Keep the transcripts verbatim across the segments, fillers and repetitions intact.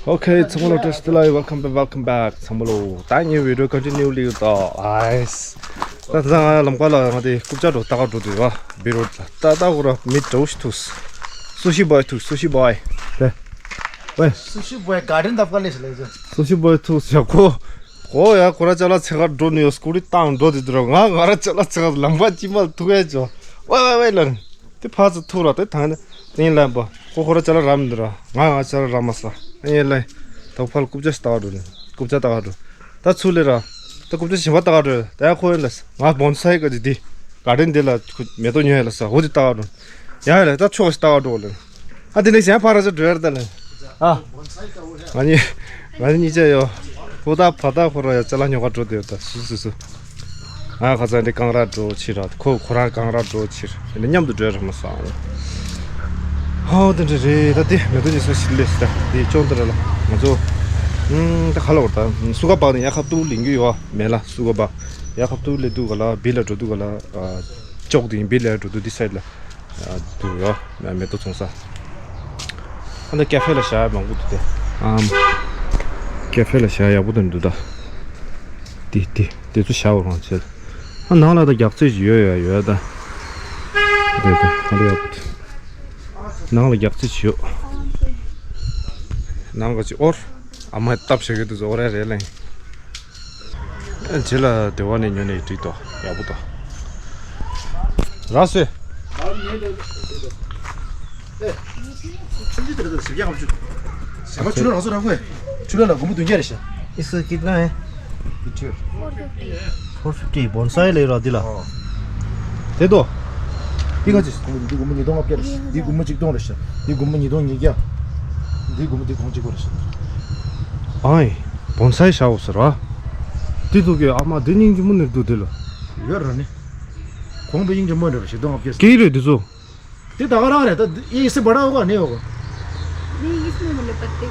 Okay, ཚང་མ་ལ་བཀྲ་ཤིས་བདེ་ལེགས། Welcome back, welcome back. ཚང་མ་ལ་ད་ངའི་video continue ལིའུ་ད་ཨའིས། ད་ད་ང་ལམ་ཁ་ལ་ང་དེ་རྐུབ་ཀྱག་འགྲོ་ལྟ་ག་འགྲོ་དུས་བ་བི་རོ་ད་ད་ད་ཁོ་ར་མི་འདྲ་བོ་ཞིག་ཐུག Sushi boy ཐུག Sushi boy དེ། ཝེ། Sushi boy garden ད་བཀའ་ལས་ཞིག་ལས་ཟེར། Sushi boy ཐུག་ཟེར་ཁོ། ཁོ་ཡ་ཁོ་ར་ཅ་ལག་འཚོལ་ག་འགྲོ་ནི་ཡོད། སྐུ་རི་བཏང་འགྲོ་དུས་དུས་ར་ང་ང་ར་ཅ་ལག་འཚོལ་ག་ལམ་ཁ་དཀྱིལ་མ་ལ་ཐུག་ཡ་ཅོ། ཝེ་ཝེ་ཝེ་ལ། དེ་ཕར་ཚུར་ཐུག་ར་དེ་ཐང་དེ་ཡིན་ལ་པ། ཁོ་ཁོ་ར་ཅ་ལག་རག་མི་འདུག་ར། ང་ང་ཅ་ལག་རག་མ་སོང་། ཨེ་ཡིན་ལ། ད་ཕར་ལ་རྐུབ་ཀྱག་ཞིག་ལྟ་ག་འགྲོ་ནི། རྐུབ་ཀྱག་ལྟ་ག་འགྲོ། ད་ཚུར་ལ་ར། ད་རྐུབ་ཀྱག་གཞན་པ་ལྟ་ག་འགྲོ། ད་ཡ་ཁོ་ཡིན་ལ། ང་བོན་སའི་ག་ཅི་དེ། ག་ཌེན་དེ་ལ་ཁོ་མེ་ཏོག་ཉོ་ཡ་ལ་ས་འོ་དེ་ལྟ་ག་འགྲོ། ཡ་ཡ་ལ་ད་ཕྱོགས་ཞིག་ལྟ་ག་འགྲོ་ལ། ཨ་དེ་ནས་གཞན་ཕར་ར་ཅིག་འགྲོ་ཡ་ར་ད་ལ། ཨ། ང་གཉིས། ང་གཉིས་གཉིས་ཆ་ཡོད། ཕོ་ད་ཕ་ད་ཁོ་ར་ཡ་ཅ་ལག་ཉོ་ག་འགྲོ་དེ་ཡོད་ད་སུ་སུ་སུ། ང་ཁ་སང་འདི་གང་ར་འགྲོ་ཕྱིར་ར་ཁོ་ཁོ་རང་གང་ར་འགྲོ་ཕྱིར་འདི་མཉམ་དུ་འགྲོ་ར་མ་སོང་། ཧོ་དེ་འདྲ་རེད་ད། དེ་མེ་ཏོག་ཉི་ས་ཞིག་ལས་ད་དེ་ཅོང་དེ་ར་ལ་ང་ཚོ། ཨུམ་ད་ག་ལ་བར་ད་སུ་ག་བག་ནས་ཡ་ཁབ་ཏུ་ལིང་གི་ཡོད་མེ་ལ་སུ་ག་བག་ཡ་ཁབ་ཏུ་ལས་དུ་ག་ལ་བི་ལ་འགྲོ་དུ་ག་ལ་ཅོག་དེ་ཡིན་བི་ལ་འགྲོ་དུ་དེ་སའི་ལ། འདུག་ཡ། མེ་ཏོག་ཚོང་ས། ཨ་ནི་ཀ་ཧྥེ་ལ་བཞག་ཡ་མང་པོ་འདུག་སྟེ། ཨམ། ཀ་ཧྥེ་ལ་བཞག་ཡག་པོ་དང་འདུག་ད། དེ་དེ་དེ་ཚོ་བཞག་པ་རང་བྱེད། ཨ་ནང་ལ་ད་རྒྱག་རྩིས་ཡོད་ཡ་ཡོད་ད། དེ་དེ་ག་རེ་ཡག་པོ་དེ། ནང་ལ་རྒྱག་རྩིས་ཡོད། ནང་ག་ཅིག་ཨོར། ཨ་མ་སྟབས་བྱེད་ཀྱི་འདུག་ཟེར་ཨོ་རེ་རེ་ལེན། རྗེས་ལ་སྡེ་བ་ནས་ཉོ་ནས་འགྲིག་ཏོ་ཡག་པོ་ཏོ། ར་སེ། ཆུ་ལོ་རང་སོ་རང་ཁོས། ཆུ་ལོ་ལ་སྒོར་མོ་བདུན་བརྒྱ་རེད་ཤག Isko kitna hai? Four fifty, bonsai le ra dila. དེ་དོ། འདི་ག་ཅི། འདི་སྒོར་མོ་ཉིས་སྟོང་ལྔ་བརྒྱ་རེད། འདི་སྒོར་མོ་གཅིག་སྟོང་རེད་ཤག་འདི་སྒོར་མོ་ཉིས་སྟོང་ཉིས་བརྒྱ། འདི་སྒོར་མོ་འདི་གོང་གཅིག་པ་རེད་ཤག་ཨའི། བོན་སའི་ཤའོ་ཟེར་བ། འདི་ཚོ་གི་ཨ་མ་འདི་སྙིང་རྗེ་མོ་ནས་འདུག་འདི་ལ། ཡོད་ར་ནི། གོང་པའི་སྙིང་རྗེ་མོ་རེད་བཞི་སྟོང་ལྔ་བརྒྱ། སྐྱེས་རེད་འདི་ཚོ། འདི་ད་ག་རང་རེད་ད། ये इससे बड़ा होगा नहीं होगा? नहीं, इसमें मतलब पत्ते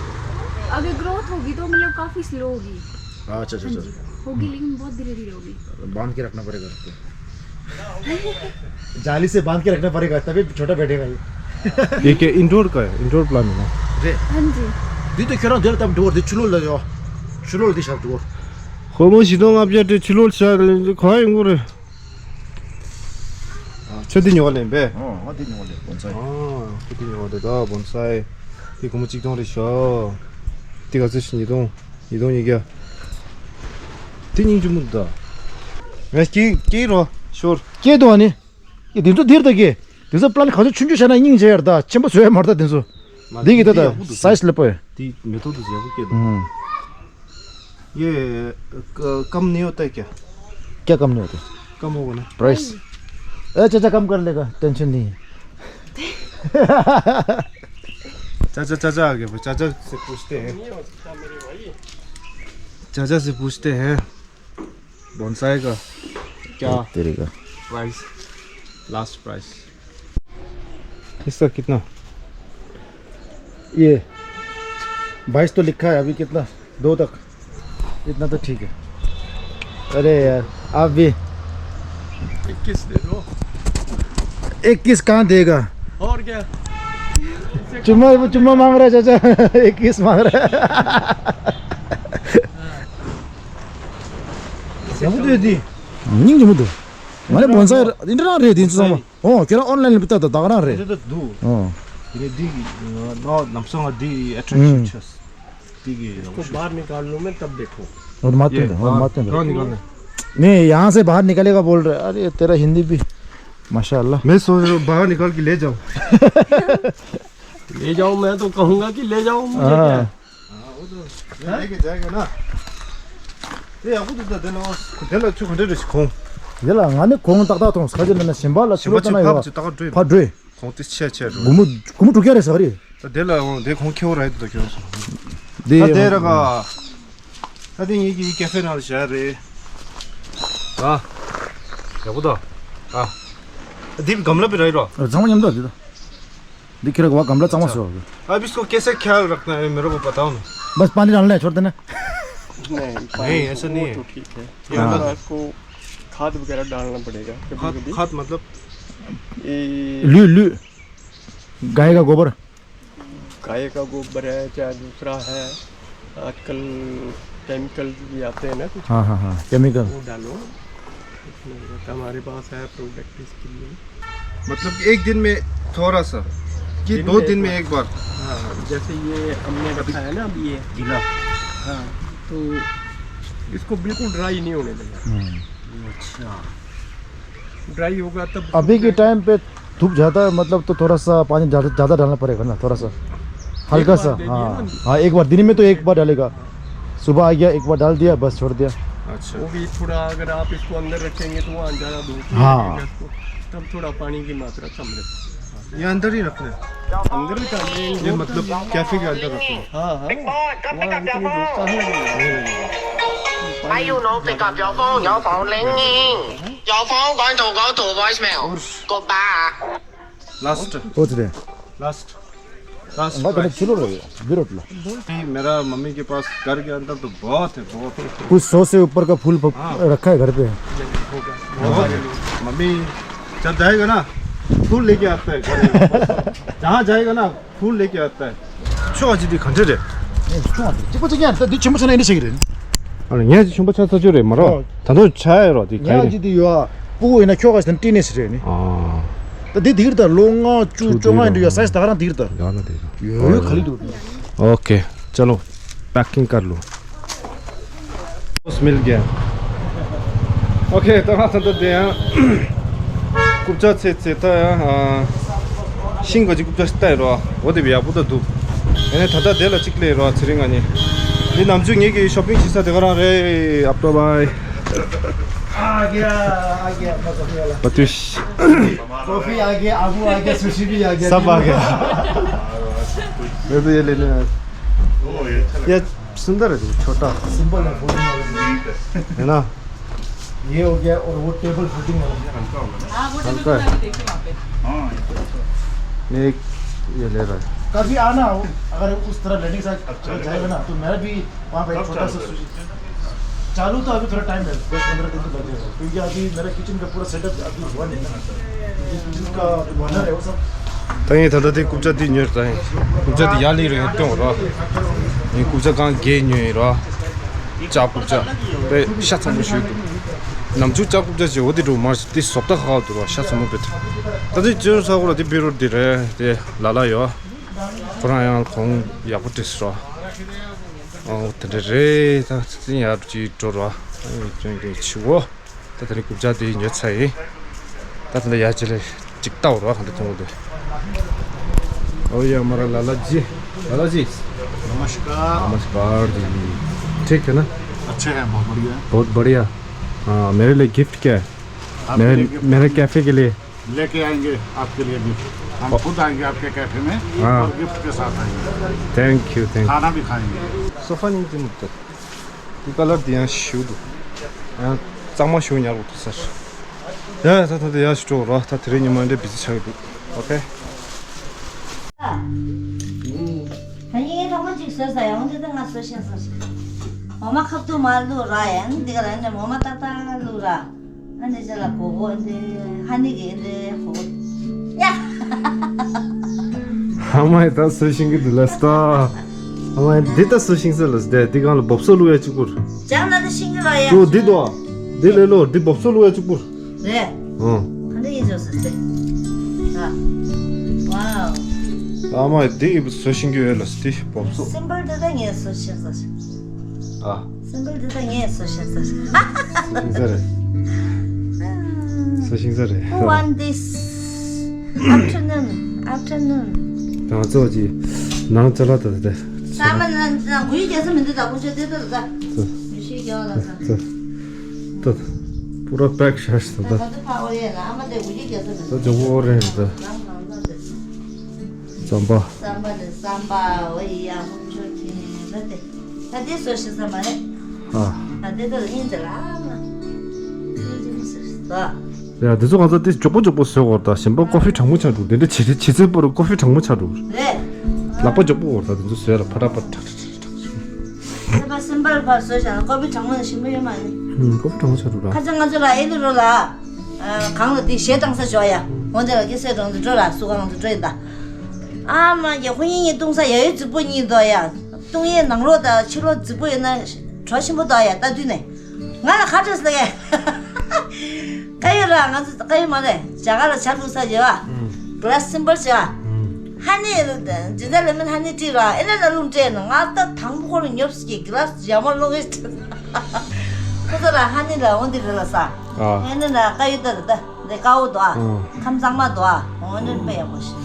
अगर ग्रोथ होगी तो मतलब काफी स्लो होगी। अच्छा अच्छा। हाँ जी, होगी लेकिन बहुत धीरे धीरे होगी। बांध के रखना पड़ेगा उसको। जाली से बांध के रखना पड़ेगा, तभी छोटा बैठेगा ये। ये क्या इंडोर का है? इंडोर प्लांट है ना? रे। हाँ जी। འདི་དེ་ཁྱོད་རང་དེར་བཏབ་འགྲོ་བར་འདི་ཆུ་ལོག་ལ་ཡོད། ཆུ་ལོག་འདི་བཞག་འགྲོ་བར། ཁོ་མོ་བཞི་སྟོང་ལྔ་བརྒྱ་དེ་ཆུ་ལོག་བཞག་ལ་ག་ཡོང་གི་རེད། ཁྱོད་འདི་ཉོ་བ་ལེན་པས། ཨོ་ང་འདི་ཉོ་བ་ལེན་བོན་སའི། ཨོ་ཁྱོད་འདི་ཉོ་བ་དེ་ད་བོན་སའི། འདི་སྒོར་མོ་གཅིག་སྟོང་རེད་ཤག་འདི་ག་ཚོད་ཞིག་ཉིས་སྟོང་། ཉིས་སྟོང་ཉིས་བརྒྱ། དེ་སྙིང་རྗེ་མོ་འདུག་ད། ངས་སྐྱེ་སྐྱེ་རོ་ཤོར། སྐྱེ་འདུག་ཨ་ནི། ཨེ་དེ་ཚོ་འདིར་ད་སྐྱེ། དེ་ཚོ་པླན་ག་ཚོད་ཆུང་ཆུང་བྱས་ན་སྙིང་རྗེ་ཡར་ད་ཆེན་པོ་བཟོ་ཡ་མ་རེད་ད་དེ་ཚོ། མ་འདི་གི་ད་འདི་ད་ཡག་པོ་འདུག་སའི་ཛི་ལེ་པོ་ཡ། འདི་མེ་ཏོག་འདི་ཡག་པོ་སྐྱེ་འདུག་ཨུམ། ये क- कम नहीं होता है क्या? क्या कम नहीं होता? कम होगा ना। प्राइस। ए चाचा, कम कर लेगा, टेंशन नहीं है। चाचा, चाचा आ गए, चाचा से पूछते हैं। चाचा से पूछते हैं बोनसाई का क्या तेरे का। Price, last price. इसका कितना? ये बाईस तो लिखा है, अभी कितना? दो तक। इतना तो ठीक है। अरे यार, आप भी। इक्कीस दे दो। इक्कीस कहाँ देगा? और क्या? चुम्मा, वो चुम्मा मांग रहा है चाचा। इक्कीस मांग रहा है। ཡག་པོ་འདུག་འདི། སྙིང་རྗེ་མོ་འདུག་ང་ནི་བོན་སའི་འདི་འདྲ་རང་རེད་འདི་ཚོ་ཚང་མ། ཨོ་ཁྱེད་རང་ཨོན་ལན་ལ་བལྟ་ད་ད་ག་རང་རེད། འདི་ད་འདུག་ཨོ། དེ་ནས་འདི་ནང་ལམ་སང་ང་འདི་ཨེ་ཊེག་ཤན་ཆགས། འདི་གི་इसको बाहर निकाल लूं मैं तब देखो। और मार ये दूंगा, और बाहर मार दूंगा। कहाँ निकालना है? नहीं, यहाँ से बाहर निकलेगा बोल रहे। अरे तेरा हिंदी भी माशाल्लाह। मैं सोच रहा हूँ बाहर निकाल के ले जाओ। ले जाओ, मैं तो कहूंगा कि ले जाओ मुझे। हाँ। क्या है? हाँ, वो तो लेके जाएगा ना। དེ་ཡག་པོ་འདུག་ད། དེ་ལ་དེ་ལ་ཆུ་ག་འདྲ་རེ་ཞིག་གོང་། དེ་ལ་ང་ནི་གོང་ཏག་ཏག་མཐོང་། ཁ་ཅིག་ལ་ན་ཞིམ་པ་ལ་ཞིམ་པ་ཆུ་ཕབ་ཅིག་ཏག་ཏག་འགྲོ་ཡིན། ཕར་འགྲོ་ཡིན། གོང་ཏི་ཆེ་ཆེ་འགྲོ། སྒོར་མོ་སྒོར་མོ་དྲུག་བརྒྱ་རེད་ཟེར་བ་རེད། ད་དེ་ལ་འོང་དེ་གོང་ཁེ་བོ་ར་ཡོད་ད་ཁྱོད་སོང་། དེ་ད་དེ་ར་ག་ད་དེ་ངེད་ཀྱི་ཀེ་ཧྥེ་ནང་ལ་བཞག་རེད། ཨ། ཡག་པོ་ད། ཨ། དེ་གམ་ལ་པི་ར་ཡོད་རོ། ཚང་མ་མཉམ་དུ་དེ་ད། दिख रहा हुआ गमला चांगला से होगा। अब इसको कैसे ख्याल रखना है मेरे को बताओ ना। बस पानी डालना है, छोड़ देना। नहीं, पानी नहीं, ऐसा नहीं है। तो ठीक है। हाँ। थोड़ा इसको खाद वगैरह डालना पड़ेगा कभी-कभी। खाद, खाद मतलब? ये लू, लू। गाय का गोबर। गाय का गोबर है, चाहे दूसरा है, आजकल केमिकल भी आते हैं ना कुछ, हाँ, हाँ, हाँ, केमिकल। वो डालो। इसमें हमारे पास है प्रोडक्ट इसके लिए। मतलब कि एक दिन में थोड़ा सा, कि दिन दो में दिन एक में बार। एक बार। हाँ, जैसे ये हमने रखा है ना अभी ये गीला। हाँ, तो इसको बिल्कुल ड्राई नहीं होने देना। हम्म। अच्छा। ड्राई होगा तब अभी के टाइम पे धूप ज़्यादा है, मतलब, तो थोड़ा सा पानी ज़्यादा, ज़्यादा डालना पड़ेगा ना, थोड़ा सा हल्का सा। हाँ, हाँ, एक बार दिन में तो एक बार डालेगा। सुबह आ गया, एक बार डाल दिया, बस छोड़ दिया। अच्छा। वो भी थोड़ा, अगर आप इसको अंदर रखेंगे तो वहाँ ज़्यादा धूप नहीं हाँ। लगेगा इसको, तब थोड़ा पानी की मात्रा कम रहती है। ये अंदर ही रखना है? अंदर ही डालेंगे। ये मतलब कैफे के अंदर रखना है? हाँ, हाँ। वहाँ इतनी धूप कहाँ लगेगी? नहीं लगेगी। 哎，you know，比較有風，有風鈴。有風講到嗰度 voicemail，個吧。 last. ओ तेरे। लास्ट। लास्ट मैं कभी ट्राई। चलो रे, बिरट लो। नहीं, मेरा मम्मी के पास घर के अंदर तो बहुत है, बहुत है। कुछ सौ से ऊपर का फूल प-, हाँ। रखा है घर पे। बहुत है। मम्मी जब जाएगा ना, फूल लेके आता है घर में। जहाँ जाएगा ना, फूल लेके आता है। ཆུ་ཨ་ཅི་འདི་ག་འདྲ་རེད། ཆུང་བ་འདི་གཅིག་པ་གཅིག་ཡང་འདི་ཆེན་པོ་ཆེ་ན་ཨེ་འདྲ་ཞིག་རེད། ཨ་ནི་ངས་ཅིག་ཆུང་པོ་ཆགས་ཚར་ཆུ་རེད་མ་རོ། ཨོ། ད་དུང་ཆགས་ཡོད་རོ་འདི་ག་ཡིན། ངས་ཅིག་འདི་ཡོད་ཨ། སྤུ་གུ་ཡིན་ན་ཁྱོ་ག་ཞིག་དང་བཀྲིས་ནས་ཞིག་རེད་ནི། ཨ། ད་འདི་འདིར་ད་ལོ་ལྔ་བཅུ་བཅོ་ལྔ་ཡིན་འདྲ་ཡོད་ས་ཞིག་ད་ག་རང་འདིར་ད། ཡོད་ན་འདི་ད། ཡོད་ཡོད་ག་ལི་འདུག་ཨོ་ཁེ། ཅ་ལོ། པེ་ཀིང་ཀར་ལོ། ཨོ་སི་མིལ་གྱི། ཨོ་ཁེ། ད་ང་ད་ལྟ་དེ་ཡང་རྐུབ་ཀྱག་ཚེ་ཚེ་ད་ཡང་ཤིང་ག་ཅིག་རྐུབ་ཀྱག་ཞིག་ལྟ་ཡི་རོ། འོ་དེ་བས་ཡག་པོ་ད་འདུག་ཨ་ནི་ད་ལྟ་དེ་ལ་གཅིག་ལས་རོ་ཚེ་རིང་ང་ནི། འདི་ནམ་རྒྱུན་ངེད་ཀྱི་ཤོ་པིང་བྱེད་ས་དེ་ག་རང་རེད། ཨབ་ཏོ་བའི། आ गया, आ गया, बस अभी वाला। पतुश। कॉफी आ गया, आबू आ गया, सुशी भी आ गया। सब आ गया। मैं तो ये लेने आया। ये सुंदर है जी, छोटा। सिंपल है, फोल्डिंग वाला। है ना? ये हो गया और वो टेबल फोल्डिंग वाला। हाँ, वो टेबल हल्का है। मैं भी देखी वहाँ पे। हाँ, ये तो अच्छा। मैं एक ये ले रहा है। कभी आना हो, अगर उस तरह लेने के साथ अगर जाएगा ना, तो मेरा भी वहाँ पे एक छोटा सा सुशी। चालू तो अभी थोड़ा टाइम है, दस पंद्रह दिन तो लगेगा, क्योंकि अभी मेरा किचन का पूरा सेटअप अभी हुआ नहीं ना। ये किचन का जो बर्नर है, वो सब। ད་ཡིན་ད་ལྟ་དེ་རྐུབ་ཀྱག་དེ་ཉོས་ད་ཡིན། རྐུབ་ཀྱག་དེ་ཡར་ལི་རུ་ཡོང་སྟོན་རོ། ཡིན་རྐུབ་ཀྱག་གང་རྒྱས་ཉོས་ཡིན་རོ། ལྕགས་རྐུབ་ཀྱག་དེ་ཤ་ཚ་མོ་ཞིག་འདུག་ནམ་རྒྱུན་ལྕགས་རྐུབ་ཀྱག་ཅེས་འོ་དེ་འགྲོ་མར་དེ་བཟོ་ལྟ་ཁག་འདུག་རོ། ཤ་ཚ་མོ་བེད། ད་དེ་ཅོན་ས་གོ་ར་དེ་བེ་རོ་དེ་རེད། དེ་ལ་ལ་ཡོ། ཁོ་རང་ཡང་གོང་ཡག་པོ་བྲིས་རོ། ཨོ་དེ་འདྲ་རེད། ད་ཚིག་ཡར་ཅིག་འགྲོ་རོ། ཨ་ནི་ཅོན་ཅོན་ཆི་བོ། ད་དེ་ནི་རྐུབ་ཀྱག་དེ་ཉོས་ཚར་ཡིན། ད་དེ་འདྲ་ཡར་ཅི་ལ་ཅིག་ལྟ་འོ་རོ། གང་དེ་མཐོང་གི་འདུག་ཨོ་ཡ་མ་ར་ལ་ལ་ཇི། ལ་ལ་ཇི། नमस्कार। नमस्कार जी। ठीक है ना? अच्छे हैं, बहुत बढ़िया। बहुत बढ़िया। हाँ, मेरे लिए गिफ्ट क्या है? आपके मेरे लिए गिफ्ट मेरे कैफे के लिए। लेके आएंगे आपके लिए गिफ्ट। हम खुद आएंगे आपके कैफे में हाँ। और गिफ्ट के साथ आएंगे। Thank you, thank you। खाना भी खाएंगे। सोफा नहीं थी मुझे। དེ་ཀ་ལར་དེ་ཡང་ཞུ་འདུག་ཡང་གཙང་མ་ཞུ་ཉར་འོ་ཐུག་ས། ཡ་ཡ་ད་ད་དེ་ཡ་ཞུ་འགྲོ་ར། ད་དེ་རིང་ཉི་མ་འདྲ་བི་ཛི་ཆགས་འདུག་ཨོ་ཁེ། ད་ཡིན་ཐོག་མ་གཅིག་བཟོས་ས་ཡང་འདི་ད་ང་བཟོ་ཤེས་ས་ཞིག་འོ་མ་ཁབ་ཏུ་མ་བླུགས་ར། ཡང་འདི་ག་ལ་ནས་འོ་མ་ཏག་ཏག་བླུགས་ར། ཨ་ནི་ཅ་ལག་གོ་གོ་འདི་ཧ་ནི་གི་འདི་གོ་གོ་ཡ། ཨ་མ་ཡི་ད་སུ་ཤིང་གི་འདི་ལ་སྟ། ཨ་མ་ཡི་འདི་ད་སུ་ཤིང་ས་ལ་སྟེ་འདི་གང་ལ་འབབ་སོ་བླུགས་ཡ་གཅིག་པུར། ཅང་ན་འདི་ཤིང་གི་ལ་ཡ། ཅོ་འདི་དོ། འདི་ལེ་ལོ་འདི་འབབ་སོ་བླུགས་ཡ་གཅིག་པུར། རེད། ཨང་། ད་འདི་ཡིན་ཅོ་ས་སྟེ། ཨ། ཝའོ། ཨ་མ་ཡི་འདི་ཡི་སུ་ཤིང་གི་ཡོད་ལ་སྟེ་འབབ་སོ། སིམ་པལ་འདི་ད་ངས་སུ་ཤིང་ས་ཤིང་། ཨ། སིམ་པལ་འདི་ད་ངས་བཟོ་ཤེས་ས་རེད། བཟོ་ཤེས་ས་རེད། བཟོ་ཤེས་ས་རེད། Who want this? Afternoon, afternoon. ད་ང་ཚོ་ཅི་ནང་ཅ་ལག་ད་ད། ས་མ་ན་ན་གུ་ཡི་རྒྱ་ས་མི་འདུག་ད་གུ་ཆོད་དེ་ད་ད། ད། མི་ཤེས་རྒྱ་ལ་ད། ད། ད། པུ་ར་པེག་ཤ་ཤ་ད་ད། ད་ད་ཕ་འོ་ཡ་ན་ཨ་མ་དེ་གུ་ཡི་རྒྱ་ས་མི་འདུག་ད་ཇོ་བོ་རེད་ད། ནང་ནང་ད་དེ། རྩམ་པ། རྩམ་པ་ནི་རྩམ་པ་འོ་ཡ་མུ་ཆོ་ཁྱེར་ད་དེ། ད་དེ་བཟོ་ཤེས་ས་མ་རེད། ཨ། ད་དེ་ད་ཡིན་ཟེར་ཨ་མ། ཡ་དེ་ཚོ་ང་ཚོ་དེ་མགྱོགས་པོ་མགྱོགས་པོ་བཟོ་དགོས་རེད་ད། གཞན་པ་ཀོ་ཧྥི་གྲང་མོ་ཆགས་འགྲོ། དེ་འདྲ་བྱེད་བྱེད་ཚེ་པར་ཀོ་ཧྥི་གྲང་མོ་ཆགས་འགྲོ། རེད། ལག་པ་མགྱོགས་པོ་དགོས་རེད་ད། དེ་ཚོ་བཟོས་ལ་ཕ་ཊ་ཕ་ཊ་ཊ་ཊ། སེམས་པ་སིམ་པལ་ཕར་བཟོས་བཞག་ན་ཀོ་ཧྥི་གྲང་མོ་ཞིམ་པོ་ཡོད་མ་རེད། ཧུམ། ཀོ་ཧྥི་གྲང་མོ་ཆགས་འགྲོ་ད། ཁ་ཚ་ང་ཚོ་ལ་ཨེ་ལུ་རོ་ལ། གང་ལ་དེ་གཞས་བཏང་ས་ཞོག་ཡ། འོན་ཏེ་ལ་ཀི་སེ་གྲོང་དུ་འགྲོ་ལ་སུ་གང་དུ་འགྲོ་ཡིན་ད། ཨ་མ་ཡ། ཁོ་གཉིས་གཉིས་བཏུང་ས་ཡ་ཡོད་རྫིག་པོ་གཉིས་འདུག་ཡ། བཏུང་ཡས་ནང་ལོགས་དང་ཕྱི་ལོགས་རྫིག་པོ་ཡོད་ན་གྲོ་ཞིམ་པོ་འདུག་ཡ། ལྟ་དུས་ནས་ང་ལ་ཁ་བྲལ་ཟེར་ཡ། དཀར་ཡོལ་ར། ང་ཚོ་དཀར་ཡོལ་མ་རེད། རྒྱ་གར་ལ་ཇ་བླུགས་ས་བྱེད་བ། གི་ལ་སི་སིམ་པལ་བྱེད་བ། ཧ་ནི་ཇི་འདྲ་ལེ་མོན་ཧ་ནི་ཊི་ར། ཨེ་ན་ན་རླུང་སྤྲད་ན་ང་ད་དང་པོ་ཁོ་རང་ཉོབ་སི་གི་གི་ལ་སི་ཇ་མ་རླུང་གི་སྤྲད། ཁོ་ཚོ་ལ་ཧ་ནི་ལ་འོ་འདི་རེད་ལ་ས། ཨ་ནི་ན་དཀར་ཡོལ་ད་རེད་ད། འདི་དཀར་པོ་འདུག་ཨ། ཁམས་གཙང་མ་འདུག་ཨ། འོ་ནི་དཔེ་ཡག་པོ་ཞིག་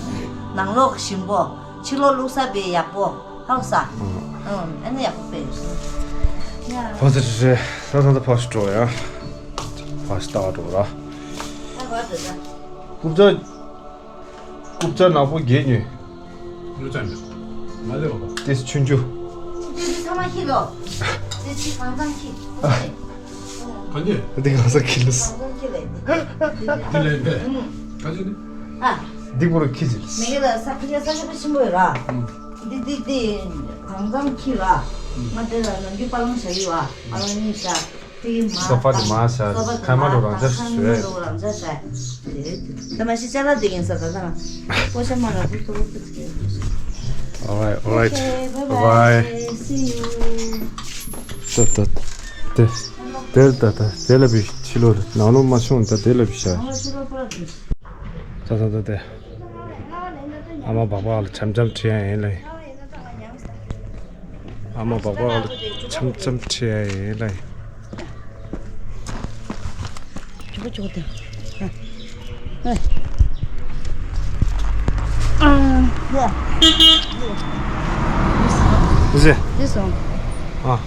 ནང་ལོགས་ཞིམ་པོ། ཕྱི་ལོགས་བླུགས་ས་དཔེ་ཡག་པོ། ཧའོ་ས། ཨ་ནི་ཡག་པོ་དཔེ་ཡོད་སོང་། ཕ་ཚ་ཧྲི་ཧྲི། ད་ད་ད་ཕ་ཤི་འགྲོ་ཡ། ཕ་ཤི་ལྟ་འགྲོ་ར། ད་ག་འདྲ་ད། རྐུབ་ཙ། རྐུབ་ཙ་ནག་པོ་བརྒྱད་ཉོས། ལོ་ཙམ་ཡོད། མ་ལེ་བ། ཏེས་ཆུང་ཆུ། ཏེས་ཚང་མ་ཁྱི་ལོ། ཏེས་ཁྱི་གང་ཚང་ཁྱི། གང་ཉེ། འདི་གང་ས་ཁྱི་ལོ། གང་ཚང་ཁྱི་ལེ་འདི། འདི་ལེ་འདི། ག་ཅི་ནི། ཨ། འདི་པོ་རུ་ཁྱི་ཅི། མེ་གི་ལ་ས་ཁྱི་ས་ཁྱི་པ་ཆེན་པོ་ཡོད་ར། འདི་འདི་འདི། གང་ཚང་ཁྱི་ར། ང་དེ་ལ་ནམ་རྒྱུན་པ་ལང་བྱ་ཡི་བ། པ་ལང་གཉིས་བྱ། སོ་པ་དེ་མ་ཟ། ཁ་མ་འགྲོ་རང་ཅག་ཞུ་ཡ། རང་ཅག་ཟ། ད་མ་ཤི་ཅ་ལག་དེ་ཡིན་ས་ད་ད། པོ་ཤ་མ་ར་བུ་ཏོ་བུ་ཏོ། All right, all right. Okay, bye bye. Bye. See you. ད་ད་དེ་དེ་ད་ད་དེ་ལ་བི་ཕྱི་ལོགས་ནང་ལོགས་མ་བྱུང་ད་དེ་ལ་བི་ཤ། ད་ད་ད་དེ། ད་ད་ད་དེ། ཨ་མ་སྦག་སྦག་ལ་འཆམ་འཆམ་ཁྲིད་ཡ་ཡིན་ལེ། ཨ་མ་སྦག་སྦག་ལ་འཆམ་འཆམ་ཁྲིད་ཡ་ཡིན་ལེ། ཆུ་བོ་ཆུ་བོ་དེ། ཨ། ཨ། ཡ། ཟེ། ཟེ་སོང་། ཨ།